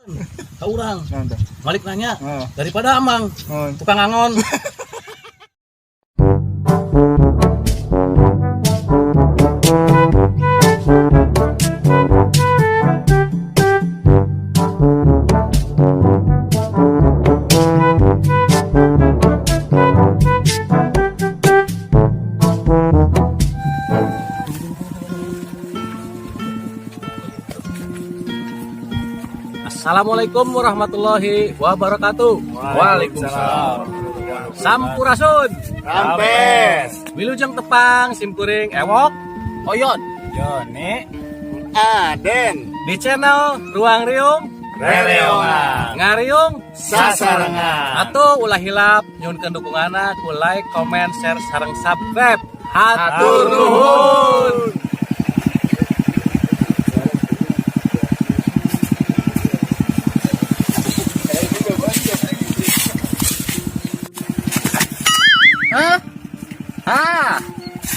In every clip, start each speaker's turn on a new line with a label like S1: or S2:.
S1: Ka urang.
S2: Naon tah?
S1: Malik nanya
S2: Heeh.
S1: daripada amang
S2: Naon?
S1: Tukang angon. Assalamualaikum warahmatullahi wabarakatuh.
S2: Waalaikumsalam.
S1: Sampurasun.
S2: Rampes.
S1: Wilujeng tepang simkuring Ewok Oyot
S2: Joni. Aden.
S1: Di channel Ruang Riung
S2: Rereongan.
S1: Ngariung
S2: Sasarengan.
S1: Atau ulah hilap nyuhunkeun dukunganna ku like, comment, share, sareng subscribe. Hatur nuhun. Hah? Hah?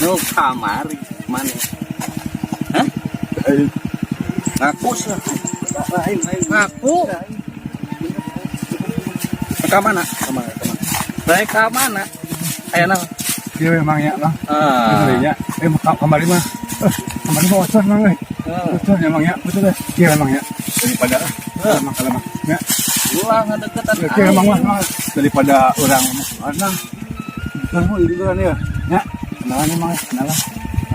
S1: Nu kamari mana? Hah?
S2: Ngaku sih. Lain, lain.
S1: Ngaku.
S2: Ke mana? Ke mana? Ke mana?
S1: Baik ka mana? Aya naon?
S2: Iya memang ya, Bang.
S1: Ah.
S2: Iya, kamari mah. Kamari mah ocon mang euy. Ocon emang ya, betul deh. Iya memang ya. Daripada emang kalau emang ya.
S1: Ulah ngadeukeutan.
S2: Iya emang mah emang. Daripada orang musuhan lah. Kan mau itu kan ya. Ya, kenalan emang ya, kenalan.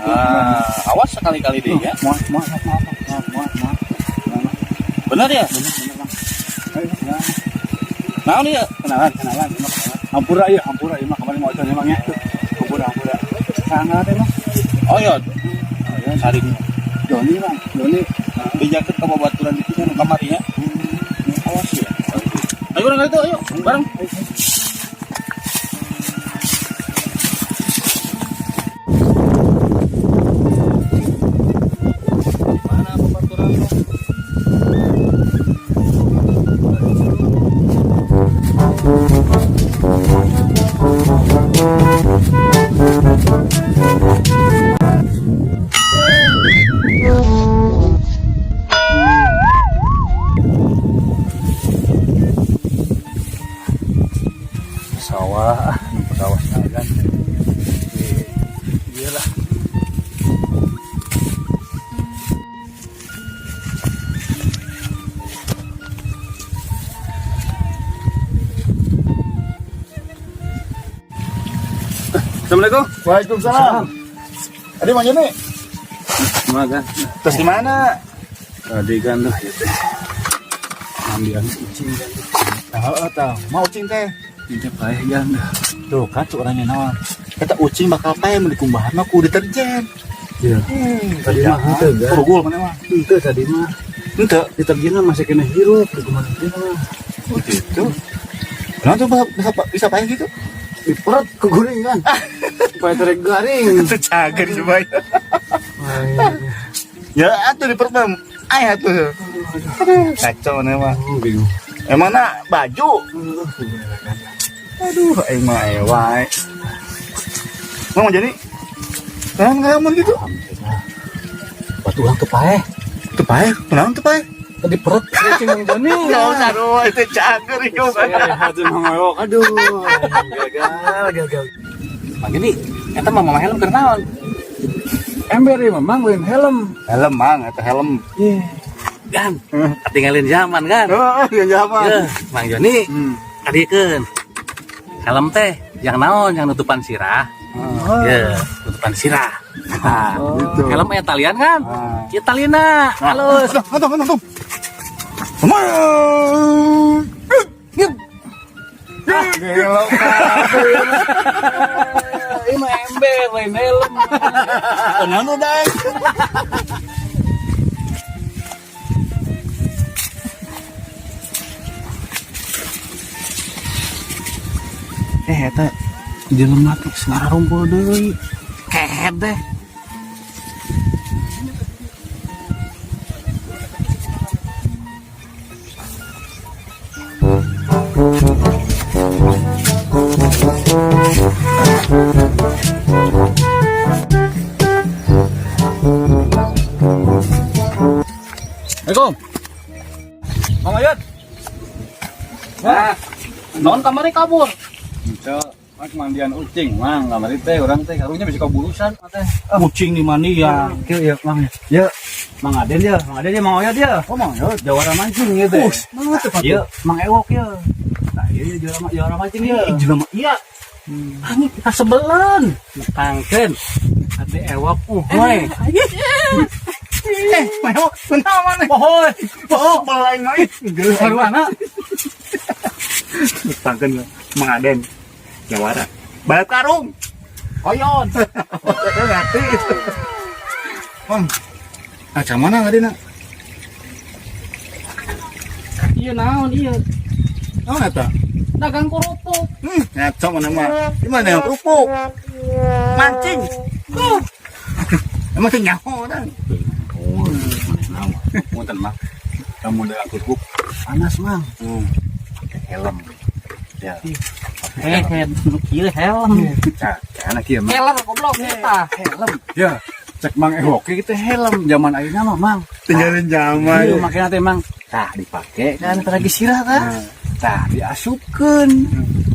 S1: Ah, awas sekali-kali deh ya.
S2: Maaf, maaf, maaf, maaf, maaf, maaf. Kenalan,
S1: Bener ya?
S2: bener, bener, Bang. Ayo, kenalan.
S1: Naon ya?
S2: Kenalan, kenalan, emang kenalan. Hampura ya, hampura emang kemarin mau ocon emang ya. Hampura, hampura. Sangat emang.
S1: Oyot.
S2: Oh, ya.
S1: Saring.
S2: Joni bang, Joni.
S1: Bejakeun ka babaturan itu kan kamarinya. Awas ya. Ayo urang itu, ayo bareng. Mana babaturan lo?
S2: Sawah, ah, sawah kan. Iyalah.
S1: Assalamualaikum.
S2: Waalaikumsalam. Tadi Mang Joni,
S1: Maga.
S2: terus di mana?
S1: Tadi kan tuh ya teh. Ambilan ucing kan.
S2: Tahu tahu. Mau ucing teh.
S1: Ini paeh kan.
S2: Tuh kan tuh orangnya naon. Kata ucing bakal paeh mun dikumbahan mah ku deterjen.
S1: Iya. Tadi mah henteu kan.
S2: Purgul mana mah?
S1: Henteu tadi mah.
S2: Henteu.
S1: Deterjenna masih kena hirup di kumaha teh mah.
S2: Oh gitu. Kenapa tuh bisa bisa paeh gitu?
S1: Diperet ke guring kan. Supaya terek garing.
S2: Itu cager coba. Ya atuh di perut mah aya tuh. Kacau nih mah.
S1: Bingung.
S2: Emang nak baju? Aduh, aing mah ewae. Mau jadi? Kenapa ngelamun gitu?
S1: Alhamdulillah. Batu urang teu paeh.
S2: Teu paeh, kunaon teu paeh?
S1: Tadi perut ucing Mang Joni.
S2: Enggak usah doa, itu cager ieu.
S1: Sehat Mang Ewok. Aduh, gagal, gagal. Mang Joni, eta mah mama helm keur naon?
S2: Ember ieu mah mang lain helm. Helm mang, eta helm.
S1: Iya. Kan, ketinggalin zaman kan?
S2: Heeh, yang zaman.
S1: Ya, Mang Joni, adikeun. Helm teh yang naon yang nutupan sirah.
S2: Oh.
S1: Ya, nutupan sirah. Nah,
S2: gitu.
S1: helm aya talian kan?
S2: Ah.
S1: Ieu talina, halus.
S2: Tuh, tuh, tuh, tuh. Gelo
S1: Ini mah ember lain helm.
S2: Kunaon udah?
S1: Eta jelema teh geus ngararumpul deui. Kehed deh. Assalamualaikum. Mang Oyot. Nah, non kamari kabur.
S2: Henteu, mah mandian ucing, Mang. Kamari teh urang teh karunya bisa kaburusan teh.
S1: Kucing di mandian.
S3: Kieu ya, Mang. Ya, Mang Aden ya, Mang Aden ya, Mang Oyot ya.
S2: Oh, Mang, ya.
S3: Jawara mancing ya teh.
S2: Mang teh.
S3: Iya, Mang Ewok ya. Nah, iya iya, juara juara mancing ya.
S1: Ih, jelema iya. Anjing kita sebelan.
S3: Tangkeun. Ade Ewok uhoy.
S2: Eh, Mang Ewok, kunaon maneh?
S3: Pohoy.
S2: Oh, belain mah.
S3: Sarwana.
S2: Tangkeun Mang Aden. Jawara. Balap karung.
S1: Koyon.
S2: Ngerti. Mang. Ah, mana Aden?
S1: Iya naon iya.
S2: Naon eta?
S1: Dagang kerupuk.
S2: Ngaco mana mah. Gimana yang kerupuk? Mancing. Oh. Emang teh nyaho dah.
S1: Oh, maneh naon?
S2: Punten mah. Kamu dagang kerupuk panas, Mang. Pakai helm. Ya.
S1: Eh, kieu helm.
S2: Nah, karena kieu mah.
S1: Keler goblok eta.
S2: Helm. Ya, cek Mang Ewok kita helm zaman ayeuna mah, Mang.
S4: Tinggalin zaman.
S2: Iya, makanya teh Mang. Tah dipake kan lagi sirah tah. Tah diasupkeun.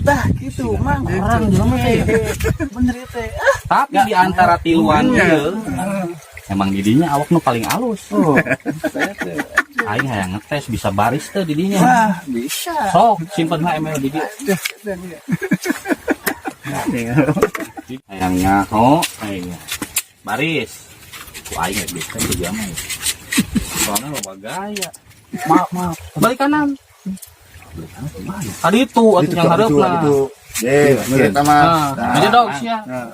S2: Tah gitu, Mang.
S1: Orang jelema teh.
S2: Bener ieu teh. Ah.
S1: Tapi di antara tiluan ieu emang didinya awak nu paling alus.
S2: Oh, saya teh.
S1: Aing hayang ngetes bisa baris teh didinya.
S2: Wah, bisa.
S1: Sok simpen lah ML di dieu. Hayang nyaho aing. Baris. Ku aing geus bisa juga mah. Soalnya loba gaya.
S2: Maaf, maaf.
S1: Balik kanan. Tadi itu atuh yang hareup lah.
S4: Ye, kita mah.
S1: Nah, aja dong sia.
S4: Nah.